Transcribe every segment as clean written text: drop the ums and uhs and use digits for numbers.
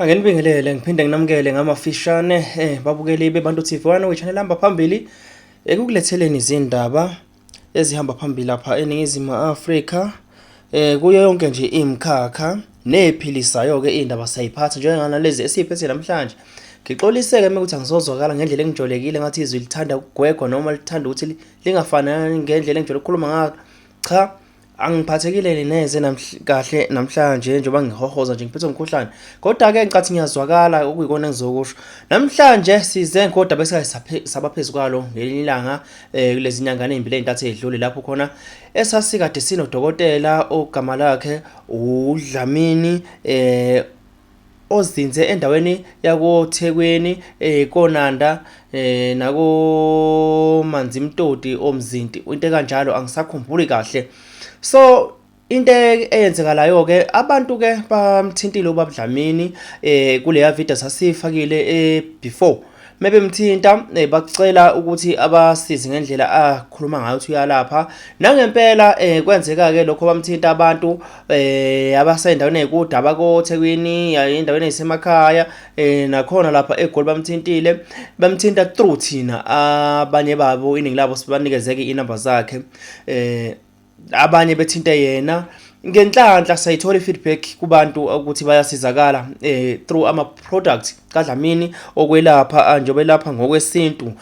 Ake nibingelele ngiphinde nginamukele ngamafishane babukeli beBantu TV 1 kwi-channel hamba phambili ekukuletheleni izindaba ezihamba phambili lapha eNingizimu Afrika kuyo yonke nje imikhakha nephilisayo ke indaba siyayiphatha njenganalezi esiyiphethe namhlanje. Ngixoliseke uma ukuthi angisozwakala ngendlela engijwayelekile ngathi izwi lithanda ukugwegwa noma lithanda ukuthi lingafanani ngendlela engijwayele ukukhuluma ngayo. Cha, angiphathekile neze kahle namhlanje njengoba ngihohoza nje ngiphethwe umkhuhlane. Kodwa-ke ngicathi ngiyazwakala okuyikona engizokusho. Namhlanje size ngodaba esike saba phezu kwalo ngelinye ilanga kulezi nyangana ey'mbili ey'ntathu ey'dlule lapho khona esasikade sinodokotela ogama lakhe uDlamini ozinze endaweni yakoThekwini koNanda nakoManzimtoti oMzinti into ekanjalo angisakhumbuli kahle. So into eyenzekalayo ke abantu ke bamthintile ubaba Dlamini kuleya video sasifakile before mebemthinta bacela ukuthi abasize ngendlela akhuluma ngayo ukuthi uyalapha nangempela kwenzeka ke lokho bamthinta abantu abasendaweni eyikude abakoThekwini endaweni eyisemakhaya nakhona lapha eGoli bamthintile bamthinta through thina abanye babo iningi labo sibanikezeke inamba zakhe abanye bethinte yena ngenhlanhla sayithola i-feedback kubantu ukuthi bayasizakala through ama-product kaDlamini okwelapha njengoba elapha ngokwesintu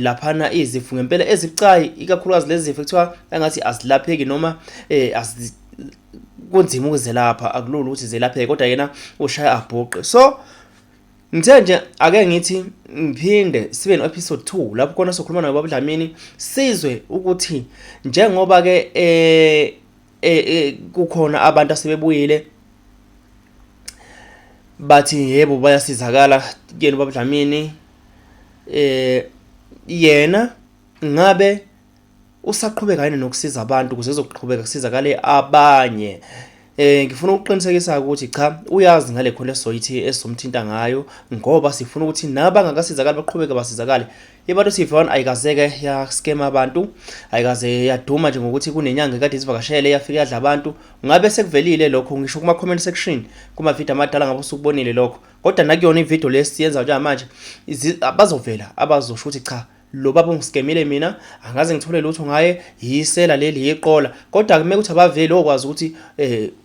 laphana izifo ngempela ezibucayi ikakhulukazi lezi zifo kuthiwa engathi azilapheki noma kunzima ukuzelapha akulula ukuthi zelapheke kodwa yena ushaya abhuqe. So ngithe nje ake ngithi ngiphinde sibe no-episode 2 lapho khona sokhuluma naye baba Dlamini sizwe ukuthi njengoba ke kukhona abantu asebebuyile bathi yebo bayasizakala kuyena ubaba Dlamini yena ngabe usaqhubeka yini nokusiza abantu ukuze ezoqhubeka kusizakale abanye. Ngifuna ukuqinisekisa ukuthi cha uyazi ngale cholesterol esizomthinta ngayo ngoba sifuna ukuthi nabangakasizakali baqhubeke basizakale. Ibantu TV1 ayikazeke yaskema abantu, ayikaze yaduma nje ngokuthi kunenyanga ekade isivakashele yafike yadla abantu. Ngabe sekuvelile lokho ngisho kuma comment section kuma video amadala ngabe usukubonile lokho. Kodwa nakuyona ivideo lesiyenza njengamanje bazovela abazosho ukuthi cha lo baba ungiskemile mina angaze ngithole lutho ngaye yisela leli yiqola kodwa kumele ukuthi abaveli okwazi ukuthi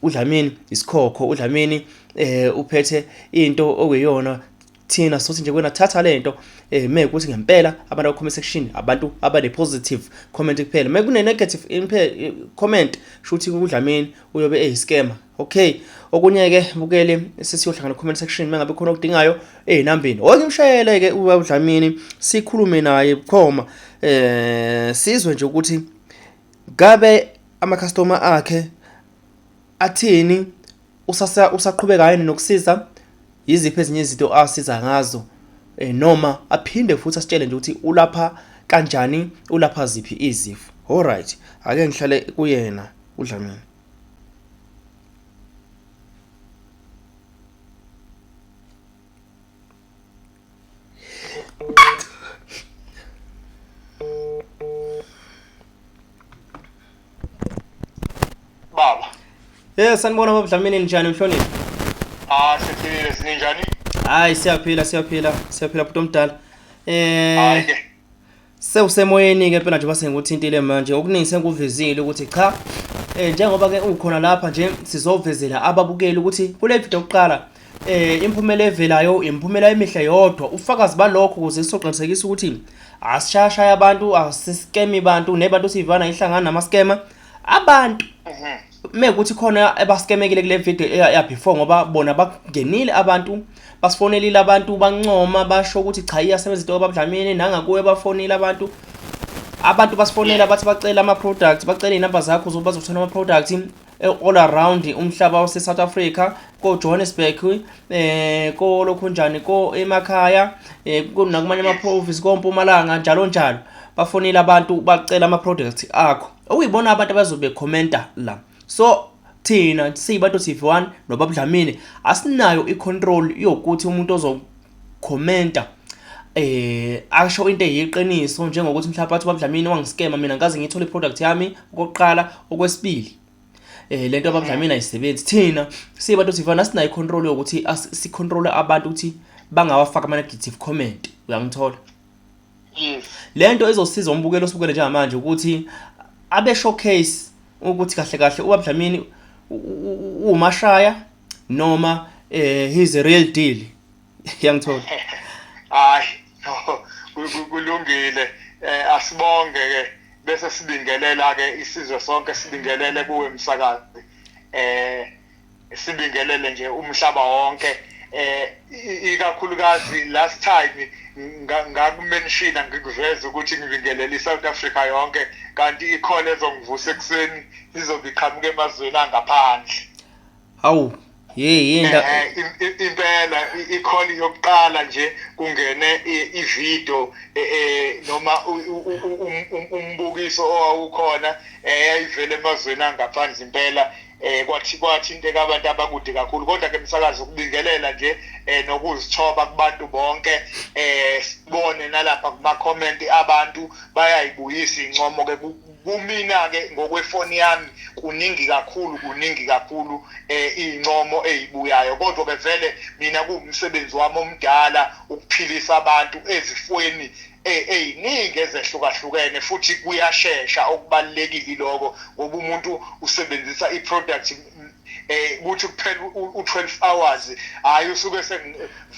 uDlamini isikhokho uDlamini uphethe into okuyiyona thina sothi nje kwena thatha lento mekuthi ngempela abantu aba comment section abantu abane positive comment kuphela mekune negative comment shuthi uDlamini uyobe eyi-scammer. Okay, okunye-ke bukeli sesiyohlangana comment section mengabe khona okudingayo ey'nambeni. Oke ngimshayele-ke ubaba uDlamini sikhulume naye bukhoma sizwe nje ukuthi ngabe ama-customer akhe athini usaqhubeka yini nokusiza yiziphi ezinye izinto asiza ngazo noma aphinde futhi asitshele nje ukuthi ulapha kanjani ulapha ziphi izifo. Alright, ake ngihlale kuyena uDlamini. Baba. Yes, sanibona baba Dlamini ninjani mhloniphi? Ah, siphilile sininjani? Hayi siyaphila siyaphila siyaphila bhuti omdala. Hayi ke. Sewusemoyeni-ke phela njengoba sengikuthintile manje okuningi sengikuvezile ukuthi cha njengoba ke ukhona lapha nje sizovezela ababukeli ukuthi kule video yokuqala imphumela evelayo imphumela emihle yodwa ufakazi balokho ukuze sizoqinisekisa ukuthi asishayashaya abantu asiskemi bantu nebantu sivana ihlangana namaskema abantu mekuthi khona abaskemekile kule video ya before ngoba bona bangenile abantu basifonelile abantu bancoma basho ukuthi cha iyasebenza into kaBaba nangakuye bafonile abantu abantu basifonela bathi bacela ama products bacela inamba zakho zokuba bazothola ama products all around umhlaba wase South Africa ko Johannesburg ko lokhunjani ko emakhaya nakumanye ama province ko Mpumalanga njalo njalo bafonile abantu bacela ama products akho okuyibona abantu abazobe commenta la. So thina siyibantu TV1 noBaba Dlamini asinayo icontrol yokuthi umuntu ozokhomenta asho into eyiqiniso njengokuthi mhlawumbe athi uBaba Dlamini wangiskema mina ngikaze ngiyithole iproduct yami okokuqala okwesibili. Lento abaDlamini ayisebenzi. Thina sibantu sifana sinayo icontrol yokuthi sicontrol abantu ukuthi bangawafaka ama negative comment, uyangithola? Yes. Lento ezosiza umbukelo osibukele njengamanje ukuthi abe showcase ukuthi kahle kahle ubaba Dlamini uwumashaya noma he's a real deal, yangithola? Hayi, no, kulungile. Asibonge ke, bese sibingelela ke isizwe sonke, sibingelele kuwe msakazi, sibingelele nje umhlaba wonke, ikakhulukazi last time ngakumenshina, ngikuveza ukuthi ngibingelele iSouth Africa yonke, kanti ikhona ezongivusa ekuseni izobe iqhamuka emazweni angaphandle. Hawu, hey, yinda. Impela i-call yokuqala nje kungene i-video noma umbukiso owawukhona, yayivele emazweni angaphandle impela. Kwathi kwathinteka abantu abakude kakhulu, kodwa ke msakazi, ukubingelela nje nokuzithoba kubantu bonke, sibone nalapha kuma comment abantu bayayibuyisa incomo ke kumina ke ngokwefoni yami. Kuningi kakhulu, kuningi kakhulu incomo ezibuyayo, kodwa ke vele mina kuwumsebenzi wami omdala ukuphilisa abantu ezifweni eziningi ezehlukahlukene, futhi kuyashesha. Okubalulekile lokho, ngoba umuntu usebenzisa i-product, kuthi kuphela u-12 hours, hayi, usuke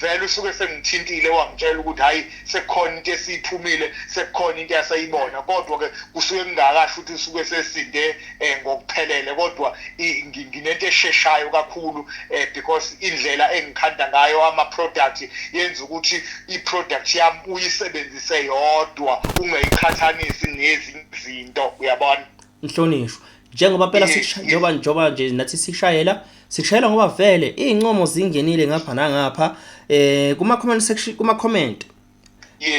vele usuke sengithintile wangitshela ukuthi hayi, sekukhona into esiphumile, sekukhona into yasayibona. Kodwa ke kusuke kungakasho ukuthi usuke sesinde ngokuphelele, kodwa nginento esheshayo kakhulu, because indlela engikhanda ngayo ama product yenza ukuthi i-product yami uyisebenzise yodwa, ungayiqhathanisi nezinye izinto, uyabona? Mhlonishwa, njengoba phela njengoba nje nathi sikushayela ngoba vele izincomo zingenile ngapha nangapha kuma comment section, kuma comment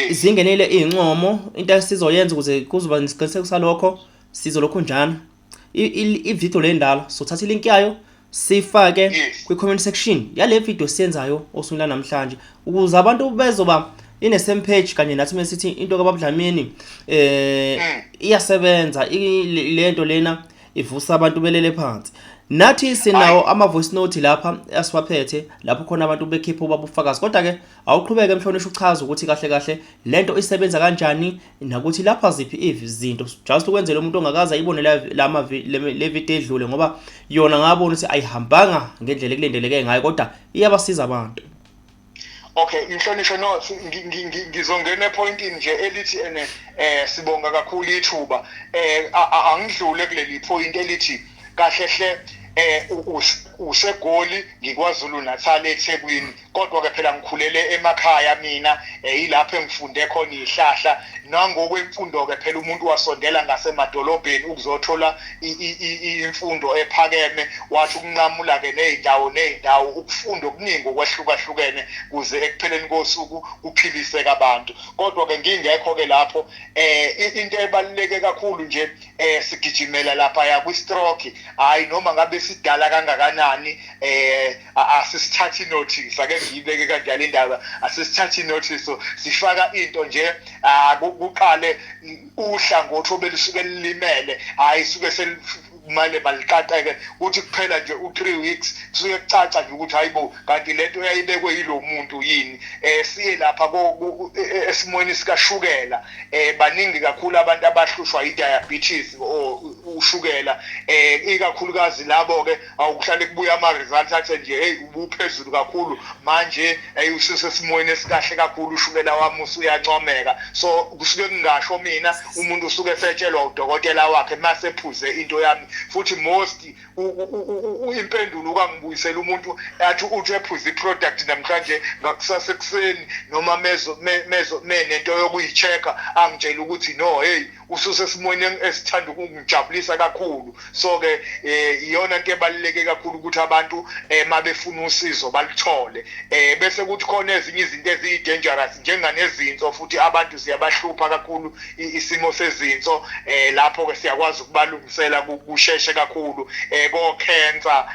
zingenile izincomo. Into esizoyenza ukuze kuzoba nesiqiniseko salokho, sizolokhu njana i-video le ndala sothatha ilink yayo sifake kwi-comment section yale video siyenzayo osukwini namhlanje, ukuze abantu bezoba ine same page kanye nathi mesithi into kaBabDlamini iyasebenza, lento lena ivusa abantu belele phansi. Nathi sinawo ama voice note lapha asiwaphethe, lapho khona abantu bekhipha ubabufakazi. Kodwa ke awuqhubeke mhlonishwa, uchaza ukuthi kahle kahle lento isebenza kanjani nakuthi lapha ziphi izinto, just ukwenzela umuntu ongakaze ayibone lama le video edlule, ngoba yona ngabona ukuthi ayihambanga ngendlela ekulindeleke ngayo, kodwa iyabasiza abantu. Okay, mhlonishwa, no, ngizongena epointini nje elithi ene sibonga kakhulu ithuba. Angidlule kuleli point elithi kahle hle useGoli, ngikwaZulu Natal eThekwini, kodwa ke phela ngikhulele emakhaya mina, yilapho engifunde khona ihlahla nangokwemfundo ke. Phela umuntu wasondela ngasemadolobheni ukuzothola imfundo ephakeme, wathi ukunqamula ke nezindawo nezindawo, ukufunda okuningi okwahlukahlukene, kuze ekupheleni kosuku kuphiliseke abantu. Kodwa ke ngingekho ke lapho, into ebaluleke kakhulu nje, sigijimela lapha ya kwi-stroke. Hayi, noma ngabe sidala kangakanani, asisithathi notice, ake ngiyibeke kanjalo indaba, asisithathi notice. Sifaka into nje, kuqale uhlangothi obelusuke lilimele, hayi, suke kumele maliqaqeke, kuthi kuphela nje u-3 weeks kusuke kucaca nje ukuthi hayibo, kanti lento yayibekwe yilo muntu yini. Siye lapha esimweni sikashukela. Baningi kakhulu abantu abahlushwa i-diabetes or ushukela, ikakhulukazi labo ke awukuhlale kubuya ama results athe nje, hey, ubuphezulu kakhulu, manje hey, ususesimweni esikahle kakhulu, ushukela wami usuyancomeka. So kusuke kungasho mina, umuntu usuke esetshelwa udokotela wakhe mase phuze into yami. Futhi most impendulo ukangibuyisela umuntu athi uthi ephuza i-product namhlanje, ngakusasa ekuseni noma mezo mezo menento yokuyi-check-a, angitshela ukuthi no, hey, ususesimweni esithanda ukungijabulisa kakhulu. So ke iyona into ebaluleke kakhulu ukuthi abantu mabefuna usizo balithole. Bese kuthi khona ezinye izinto eziyi dangerous njenganezinso, futhi abantu siyabahlupha kakhulu isimo sezinso. Lapho ke siyakwazi ukubalungisela kusheshe kakhulu, ko cancer.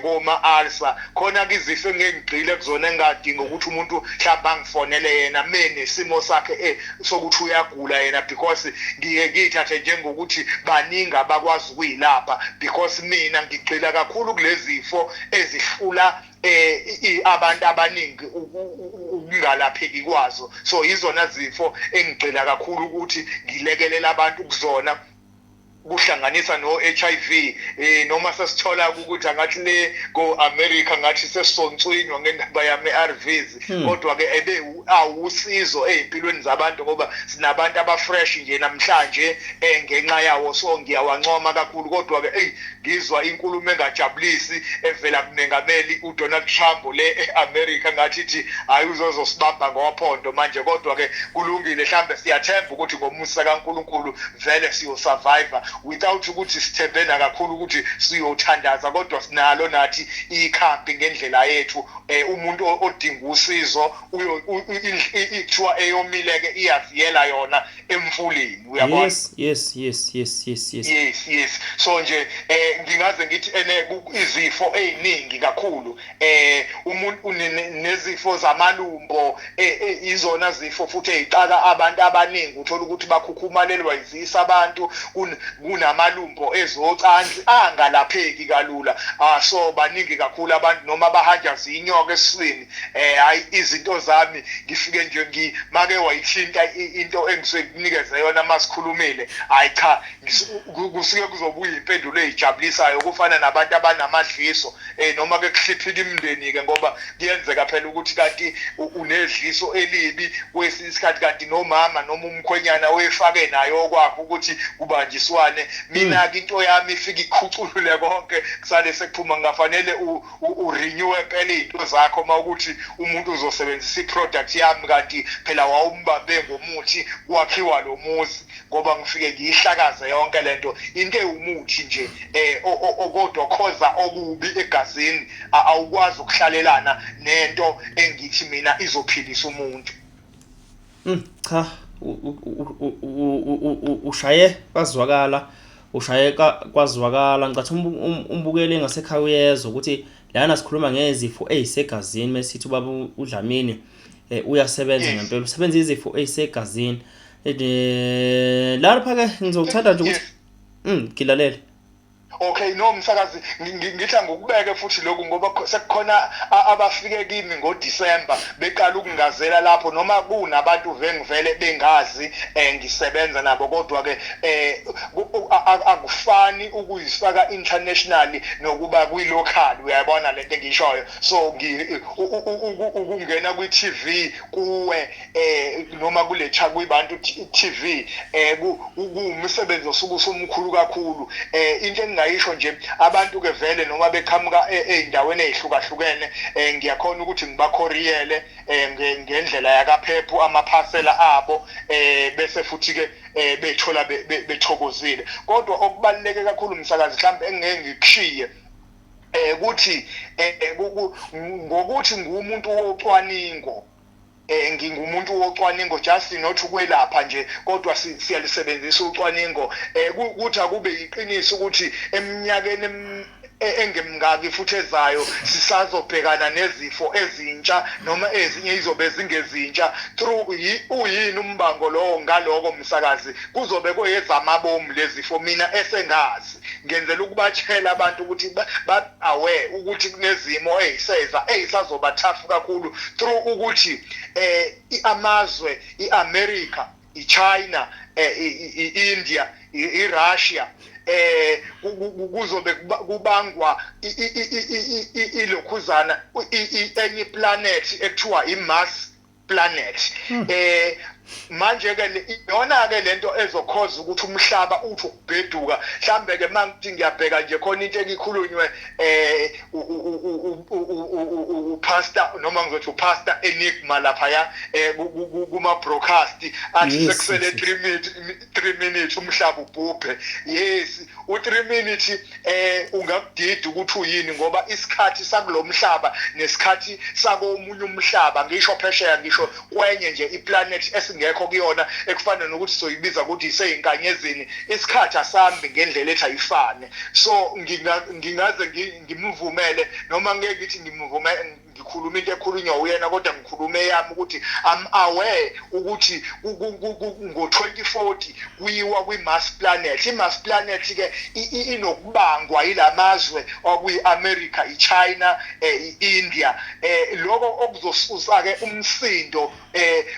Koma ulcer khona ke, izifo engengigxile kuzona engadinga ukuthi umuntu mhlawumbe angifonele yena menesimo sakhe sokuthi uyagula yena, because ngiye ngiyithathe njengokuthi baningi abakwazi ukuyilapha, because mina ngigxila kakhulu kulezifo ezihlula abantu abaningi ukungalapheki kwazo. So izona zifo engigxila kakhulu ukuthi ngilekelela abantu kuzona, kuhlanganisa no-HIV. Noma sesithola ukuthi angathi le go America ngathi sesonswinywa ngendaba yama ARVs, kodwa ke ebe awusizo ezimpilweni zabantu ngoba sinabantu abafresh nje namhlanje ngenxa yawo, so ngiyawancoma kakhulu. Kodwa ke ey, ngizwa inkulumo engajabulisi evela kumengameli uDonald Trump le eAmerica, ngathi ithi hayi, uzozosibamba ngophondo manje. Kodwa ke kulungile, mhlambe siyathemba ukuthi ngomusa kaNkuluNkulu vele siyo survive without ukuthi sithembe kakhulu ukuthi siyothandaza, kodwa sinalo nathi ikhambi ngendlela yethu. Umuntu odinga usizo uyo ithiwa eyomile ke iyaziyela yona emfuleni, uyabona? Yes. Yes, so nje ngingaze ngithi ene izifo eziningi kakhulu, umuntu nezifo zamalumbo, izona zifo futhi ezixaka abantu abaningi. Uthola ukuthi bakhukhumalelwa izisa abantu, kunamalumbo ezocansi angalapheki kalula. So baningi kakhulu abantu noma bahanja zinyoka esiswini. Hayi, izinto zami ngifike nje ngimake wayithinta into engisuke kunikeze yona masikhulumile, hayi cha, kusuke kuzobuya impendulo ezijabulisayo. Kufana nabantu abanamadliso, noma ke kuhliphika imindeni ke, ngoba kuyenzeka phela ukuthi kanti unedliso elibi kwesinye isikhathi, kanti nomama noma umkhwenyana oyefake nayo okwakhe ukuthi kubanjiswane. Mina ke into yami ifika ikhuculule konke, kusale sekuphuma. Ngafanele urenew impela izinto zakho uma ukuthi umuntu uzosebenzisa iproduct yami, kanti phela wawumbambe ngomuthi kwakhiwa lo muzi, ngoba ngifike ngiyihlakaze yonke lento, into ewumuthi nje okodwa khoza okubi egazini, awukwazi ukuhlalelana nento engithi mina izophilisa umuntu. Cha, ushaye kwazwakala, ushaye kwazwakala. Ngicathi umbukeli ngasekhaya uyezwa ukuthi lana sikhuluma ngezifo ezisegazini. Mesithi ubaba uDlamini uyasebenza ngempela, usebenza izifo ezisegazini. Lapha ke ngizokuthanda nje ukuthi ngilalele. Okay, no msakazi, ngithi angikubeke futhi lokhu ngoba sekukhona abafike kimi ngoDecember beqala ukungazela lapho, noma kunabantu vengivele bengazi ngisebenza nabo, kodwa ke akufani ukuyifaka internationally nokuba kwi local, uyayibona lento engishoyo? So ukungena kwi TV kuwe noma kule cha kwibantu TV kuwumsebenzi osuke usumkhulu kakhulu. Into engingayisho nje, abantu ke vele noma beqhamuka ey'ndaweni ey'hlukahlukene, ngiyakhona ukuthi ngibacourierele ngendlela yakaphephu amaphasela abo, bese futhi ke bethola bethokozile. Kodwa okubaluleke kakhulu, msakazi, mhlawumbe engeke ngikushiye kuthi ngokuthi ngumuntu wocwaningo, ngingumuntu wocwaningo, just not ukwelapha nje, kodwa siyalisebenzisa ucwaningo, ukuthi akube iqiniso ukuthi eminyakeni engemngaki futhi ezayo sisazobhekana nezifo ezintsha noma ezinye izobe zingezintsha through uyini umbango lowo. Ngaloko, msakazi, kuzobe kuyezamabomu lezifo mina esengazi, ngenzela ukubatshela abantu ukuthi ba aware ukuthi kunezimo eziseza ezisazoba tough kakhulu through ukuthi amazwe iAmerica, iChina, iIndia, iRussia, kuzobe kubangwa ilokhuzana enye planet ekuthiwa iMars planet. Manje ke iyona ke lento ezokhoza ukuthi umhlaba uthi ukubheduka. Mhlambe ke mangithi ngiyabheka nje, khona into ekikhulunywe upastor, noma ngizothi upastor Enigma lapha ya kuma broadcast, athi sekusele 3 minutes, 3 minutes umhlaba ubhubhe. Yes, u3 minutes ungakudida ukuthi uyini, ngoba isikhathi sakulomhlaba nesikhathi sakomunye umhlaba, ngisho phesheya, ngisho kwenye nje iplanet. esingekho kuyona ekufana nokuthi soyibiza ukuthi iseyinkanyezini, isikhathi asambi ngendlela ethi ayifane. So ngingaze ngimvumele noma ngeke ngithi ngimvumele, ngikhuluma into ekhulunywa uyena, kodwa ngikhuluma eyami ukuthi I'm aware ukuthi ngo-2040 kuyiwa kwi-Mars planet. I-Mars planet ke inokubangwa yilamazwe okuyi-America, i-China, i-India, lokho okuzosusa ke umsindo,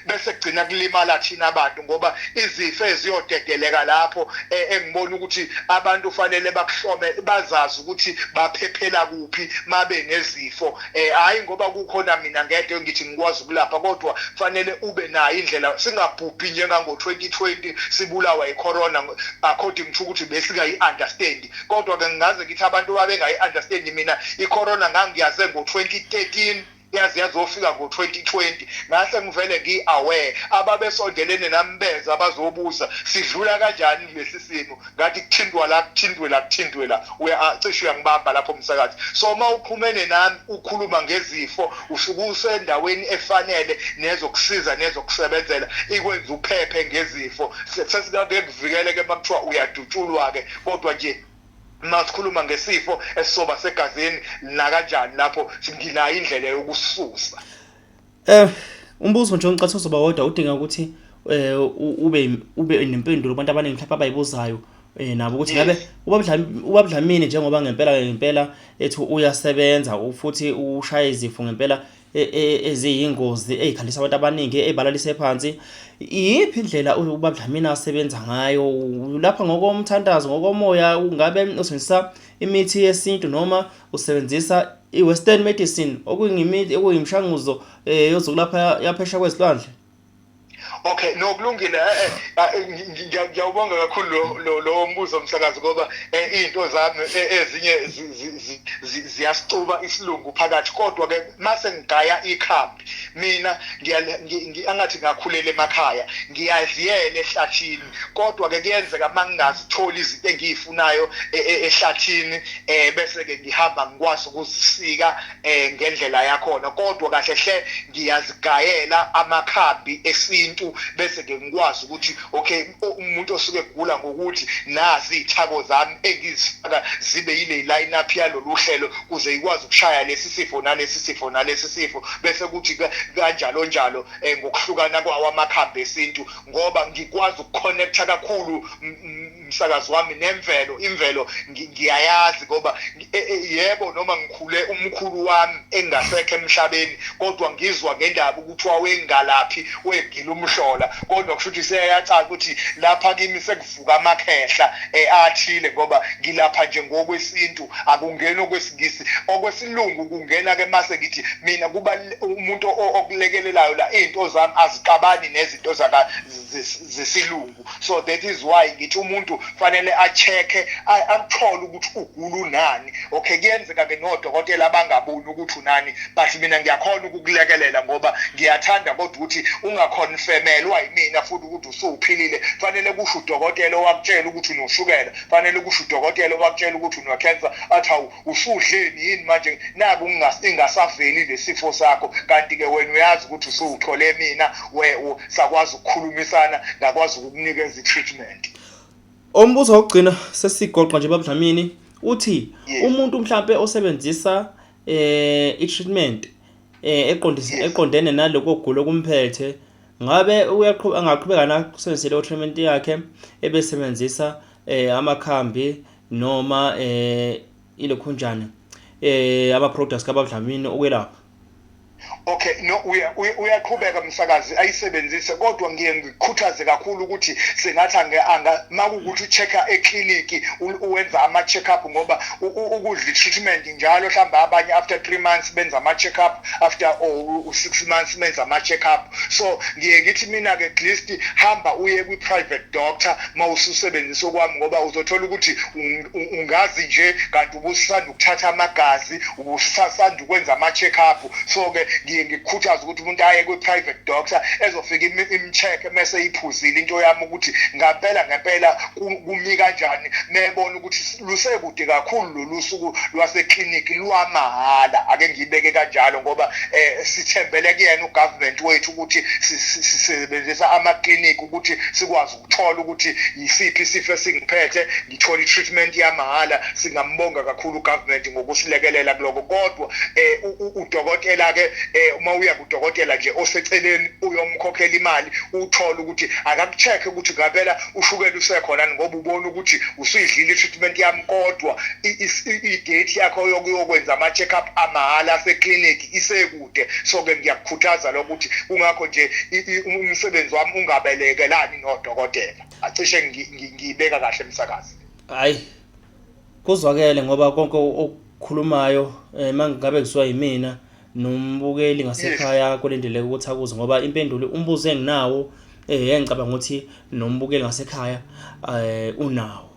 bese kugcina kulimala thina abantu, ngoba izifo eziyodedeleka lapho, engibona ukuthi abantu fanele bakuhlome, bazazi ukuthi baphephela kuphi mabe nezifo. Hayi ngoba kukhona mina ngedwa ngithi ngikwazi ukulapha, kodwa fanele ube nayo indlela, singabhubhi njengango 2020 sibulawa icorona, according to ukuthi besingayi understand. Kodwa ke ngingaze ngithi abantu babengayi understand, mina icorona ngangiyaze ngo 2013, yaze yazofika ngo-2020, ngase ngivele ngi-aware. Ababesondelene nami beza bazobuza sidlula kanjani kulesi simo, ngathi kuthintwa la, kuthintwe la, kuthintwe la. Cishe uyangibamba lapho umsakazi. So uma uxhumene nami ukhuluma ngezifo, usuke usendaweni efanele nezokusiza nezokusebenzela, ikwenza uphephe ngezifo. Sesingake kuvikeleke uma kuthiwa uyadutshulwa-ke, kodwa nje masikhuluma ngesifo esisoba segazini nakanjani lapho nginayo indlela yokususa. Umbuzo nje ongicatha uzoba wodwa, udinga ukuthi ube nempendulo kubantu abaningi mhlawumbe abayibuzayo nabo ukuthi ngabe ubaba Dlamini, njengoba ngempela ngempela ethi uyasebenza futhi ushaya izifo ngempela eziyingozi ezikhalisa abantu abaningi, ebalalise phansi, iyiphi indlela ubaba Dlamini asebenza ngayo lapha ngokomthandazo, ngokomoya? Ungabe usebenzisa imithi yesintu noma usebenzisa i-western medicine, okuyimithi, okuyimishanguzo yozokulapha yaphesha kwezilwandle? Okay, no, kulungile. Ngiyawubonga kakhulu lo mbuzo msakazi, ngoba izinto zami ezinye ziyasicuba isilungu phakathi, kodwa ke mase ngigaya ikhambi mina angathi ngakhulela emakhaya, ngiyaziyela ehlathini, kodwa ke kuyenzeka mangingazitholi izinto engiyifunayo ehlathini, bese ke ngihamba ngikwazi ukuzisika ngendlela yakhona. Kodwa kahle hle ngiyazigayela amakhambi esintu, bese ke ngikwazi ukuthi okay, umuntu osuke egula ngokuthi nazi izithako zami engizifaka zibe yile line up yalolu hlelo kuze ikwazi ukushaya lesi sifo nalesi sifo nalesi sifo, bese kuthi kanjalo njalo ngokuhlukana kwawo amakhambi esintu, ngoba ngikwazi ukuconnecta kakhulu, msakazi wami, nemvelo. Imvelo ngiyayazi ngoba yebo, noma ngikhule umkhulu wami engasekho emhlabeni, kodwa ngizwa ngendaba ukuthi wawengalaphi wegila umhlola, kodwa kusho ukuthi seyacaca ukuthi lapha kimi sekuvuka amakhehla athile, ngoba ngilapha nje ngokwesintu, akungeni okwesingisi, okwesilungu kungena ke mase ngithi mina kuba umuntu okulekelelayo la, izinto zami azixabani nezinto zaka zesilungu. So that is why ngithi umuntu fanele a-check-e, akuthole ukuthi ugula unani. Okay, kuyenzeka ke nodokotela abangaboni ukuthi unani, but mina ngiyakhona ukukulekelela ngoba ngiyathanda, kodwa ukuthi ungaconfirmelwa yimina futhi ukuthi usuphilile, fanele kusho udokotela owakutshela ukuthi unoshukela, fanele kusho udokotela owakutshela ukuthi uno-cancer, athi hawu, usudleni yini manje, naku ingasaveli lesifo sakho, kanti-ke wena uyazi ukuthi usuwuthole mina, sakwazi ukukhulumisana, ngakwazi ukukunikeza i-treatment. Umbuzo wokugcina sesigoqa nje, babudlamini, uthi umuntu mhlambe osebenzisa i-treatment eqondise eqondene naloko gulo kumphethe, ngabe uyaqhubeka, angaqhubeka na kusebenzise leyo treatment yakhe ebesebenzisa amakhambi noma ilokhunjani ama products kaBabudlamini okwelapha? Okay, no, uyaqhubeka msakazi ayisebenzise, kodwa ngiye ngikhuthaze kakhulu ukuthi sengathi anga makukuthi uchecka eclinic, uwenza ama check up, ngoba ukudla i-treatment njalo, mhlawumbe abanye after 3 months benza ama check up, after or 6 months benza ama check up. So ngiye ngithi mina ke at least hamba uye kwi private doctor mawususebenzisa okwami, ngoba uzothola ukuthi ungazi nje kanti ubusanda ukuthatha amagazi, ubusasanda ukwenza ama check up. So ke ngiye Ngiye ngikukhuthaze ukuthi umuntu aye kwi-private doctor ezofika imcheck mese iphuzile into yami ukuthi ngampela ngempela kumi kanjani, mebona ukuthi lusekude kakhulu lolu suku lwaseklinikhi lwamahhala. Ake ngiyibeke kanjalo ngoba sithembele kuyena ugovernment wethu ukuthi sisebenzisa amaklinikhi ukuthi sikwazi ukuthola ukuthi yisiphi isifo esingiphethe, ngithola i-treatment yamahhala. Singambonga kakhulu ugovernment ngokusilekelela kuloko. Kodwa udokotela ke, uma uya kudokotela nje oseceleni uyomkhokhela imali, uthole ukuthi akakucheck ukuthi ngempela ushukela usekhona, ngoba ubona ukuthi usuyidlile i-treatment yami, kodwa i-date yakho yokuyokwenza ama-check up amahhala aseklinikhi isekude. So ke ngiyakukhuthaza lokho ukuthi kungakho nje umsebenzi wami ungabelekelani nodokotela. Acishe ngiyibeka kahle, msakazi? Hayi, kuzwakele, ngoba konke okukhulumayo mangabe kusuka yimina nombukeli ngasekhaya kulindeleke ukuthi akuze, ngoba impendulo umbuzo enginawo engicabanga ukuthi nombukeli ngasekhaya unawo.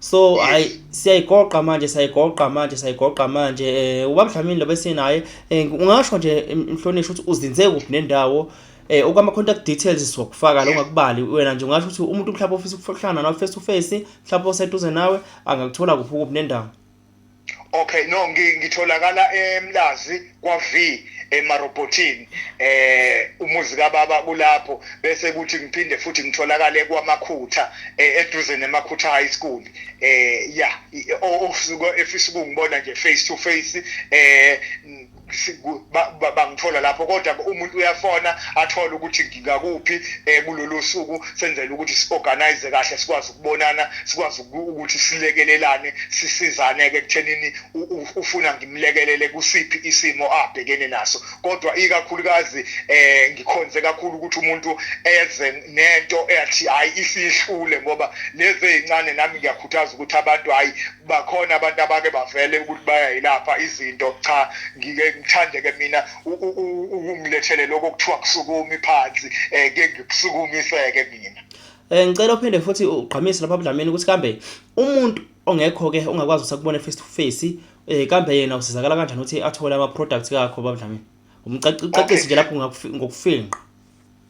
So hayi, siyayigoqa manje, siyayigoqa manje, siyayigoqa manje. Ubaba Dlamini lo besinaye, ungasho nje, mhlonishwa, ukuthi uzinze kuphi nendawo? Okwama contact details sizokufaka lo, ungakubali wena nje. Ungasho ukuthi umuntu mhlawumbe ofisa ukuhlangana nawe face to face, mhlawumbe oseduze nawe, angakuthola kuphi, kuphi nendawo? Okay, no, ngitholakala eMlazi kwa V, eMarobotini, umuzi kababa kulapho. Bese kuthi ngiphinde futhi ngitholakale kwaMakhutha, eduze neMakhutha High School. Ya, osuke efisa ukungibona nje face to face, bangithola lapho. Kodwa umuntu uyafona athole ukuthi ngingakuphi kulolu suku, senzele ukuthi si-organize kahle, sikwazi ukubonana, sikwazi ukuthi silekelelane, sisizane ke ekuthenini ufuna ngimlekelele kusiphi isimo abhekene naso. Kodwa ikakhulukazi ngikhonze kakhulu ukuthi umuntu eze nento eyathi hayi, isihlule, ngoba lezi ezincane nami ngiyakhuthaza ukuthi abantu, hayi, bakhona abantu abake bavele ukuthi bayayilapha izinto. Cha, ngike ngithande ke mina ukungilethele lokho okuthiwa kusukumi phansi, ke ngikusukumiseke mina. Ngicela uphinde futhi ugqamise lapha, Dlamini, ukuthi kambe umuntu ongekho ke, ongakwazi usakubona face to face, kambe yena usizakala kanjani ukuthi athole ama products kakho, baba Dlamini? Umcacise nje lapho ngokufinqa.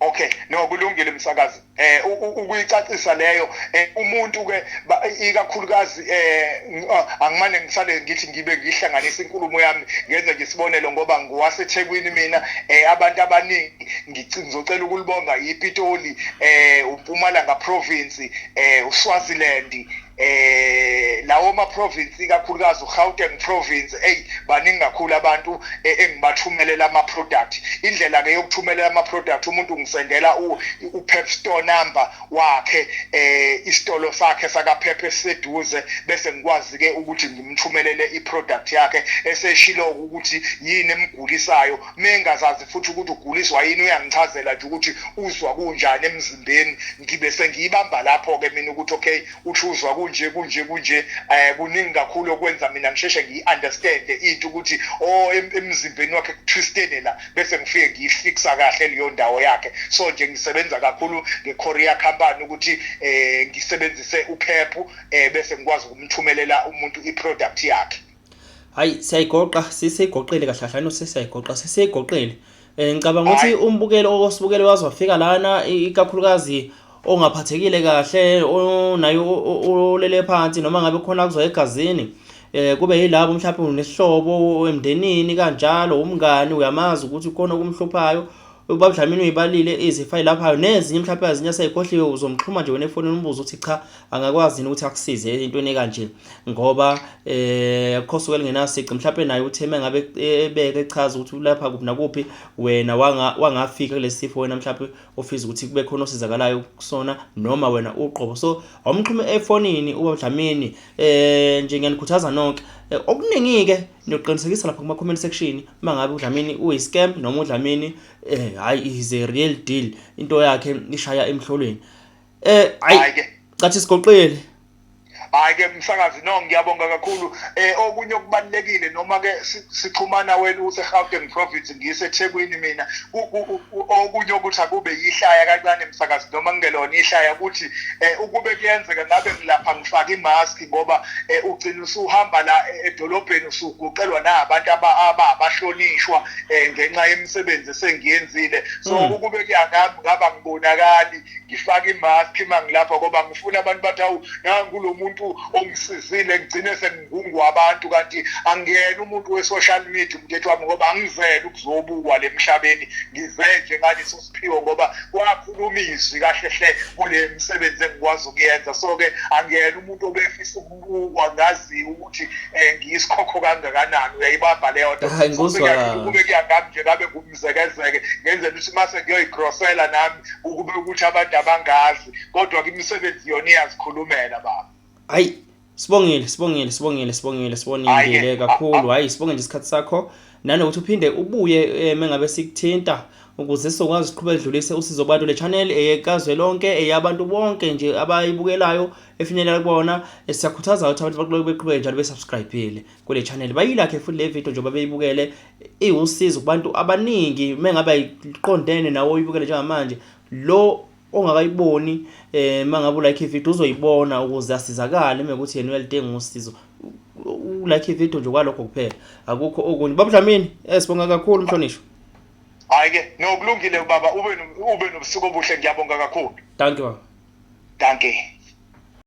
Okay, no, kulungile, msakazi. Ukuyicacisa leyo, umuntu ke ikakhulukazi, angimane ngisale ngithi ngibe ngihlanganisa inkulumo yami, ngenze nje isibonelo ngoba ngiwaseThekwini mina. Abantu abaningi ngizocela ukulibonga iPitoli, uMpumalanga province, uSwaziland, lawo ma province, ikakhulukazi uGauteng province. Hey, baningi kakhulu abantu engibathumelela ama product. Indlela ke yokuthumelela ama product, umuntu ngisendela u Pep store number wakhe, isitolo sakhe saka Pep esiseduze, bese ngikwazi ke ukuthi ngimthumelele i product yakhe eseshilo ukuthi yini emgulisayo. Mengazazi futhi ukuthi uguliswa yini, uyangichazela nje ukuthi uzwa kunjani emzimbeni, ngibe sengiyibamba lapho ke mina ukuthi okay, uthi uzwa kunje kunje kunje. Kuningi kakhulu okwenza mina ngisheshe ngiyi-understand into ukuthi oh, emzimbeni wakhe kutwistene la, bese ngifike ngiyifixa kahle leyo ndawo yakhe. So nje ngisebenza kakhulu nge-courier company ukuthi ngisebenzise uPep, bese ngikwazi ukumthumelela umuntu i-product yakhe. Hayi, siyayigoqa, sisigoqile kahle kahle no, sesiyayigoqa, sesiyigoqile. Ngicabanga ukuthi umbukelo osibukele waze wafika lana, ikakhulukazi ongaphathekile kahle, onayo olele phansi, noma ngabe khona kuzwa egazini, kube yilabo mhlawumbe unesihlobo emndenini kanjalo, umngani uyamazi ukuthi khona okumhluphayo, ubaba Dlamini uyibalile izifo ayilaphayo nezinye mhlawumbe ezinye aseyikhohliwe, uzomxhuma nje wena efonini umbuzo ukuthi cha, angakwazi yini ukuthi akusize entweni ekanje, ngoba akukho suke lingenasici. Mhlawumbe naye uthe mengabe ebeke echaza ukuthi ulapha kuphi nakuphi, wena wangafika kulesi sifo wena mhlawumbe ofisa ukuthi kube khona osizakalayo kusona noma wena uqobo. So awumxhume efonini ubaba Dlamini. Nje ngiyanikhuthaza nonke. Okuningi ke niyoqinisekisa lapha kuma comment section mangabe uDlamini uyi scam noma uDlamini hayi, is a real deal, into yakhe ishaya emhlolweni. Hayi, cathi sigoqile. Hayi ke msakazi, no, ngiyabonga kakhulu. Okunye okubalekile, noma ke sixhumana wena use Gauteng province, ngiseThekwini mina, okunye ukuthi akube yihlaya kancane msakazi, noma kungelona ihlaya, ukuthi ukube kuyenzeka ngabe ngilapha ngifaka imask, ngoba ugcina usuhamba la edolobheni usuguqelwa nabantu abahlonishwa ngenxa yemisebenzi esengiyenzile. So ukube kuyangami ngaba ngibonakali ngifaka imask uma ngilapha, ngoba ngifuna abantu bathi, "Awu, nangu lo muntu ongisizile," ngigcine sengingungwa abantu, kanti angiyena umuntu we-social media, mntethu wami, ngoba angizele ukuzobukwa le emhlabeni. Ngize nje ngaleso siphiwo, ngoba kwakhuluma izwi kahle hle kule misebenzi engikwazi ukuyenza. So-ke angiyena umuntu obefisa ukubukwa, ngaziwa ukuthi ngiyisikhokho kangakanani. Uyayibamba leyo nto? Hayi, ngikuzwa. Kube kuyangami nje ngabe ngumzekezeke, ngenzela ukuthi mase ngiyoyigrosela nami ukube ukuthi abantu abangazi, kodwa-ke imisebenzi yona iyazikhulumela, baba. Hayi, sibongile, sibongile, sibongile, sibongile, siboningile kakhulu. Hayi, sibonge nje isikhathi sakho nanokuthi uphinde ubuye mengabe sikuthinta ukuze sizokwazi ukuqhubeka dlulise usizo kubantu. Le channel eyekazwelonke, eyabantu bonke nje abayibukelayo, efinyelela kubona. Siyakhuthaza ukuthi abantu baqhubeke beqhubeke njalo besubscribe kule channel, bayilakhe futhi le video njengoba beyibukele, iwusizo kubantu abaningi. Mengabe ayiqondene nawe oyibukele njengamanje, lo ongakayiboni, mangabe ulike ivideo uzoyibona ukuze asizakale mekuthi yena uyalidinga usizo. Ulike ivideo nje, kwalokho kuphela, akukho okunye. Baba Dlamini, sibonga kakhulu, mhlonishwa. Hayi ke, no, kulungile baba, ube nobusuku obuhle, ngiyabonga kakhulu. Thank you, baba. Dankie.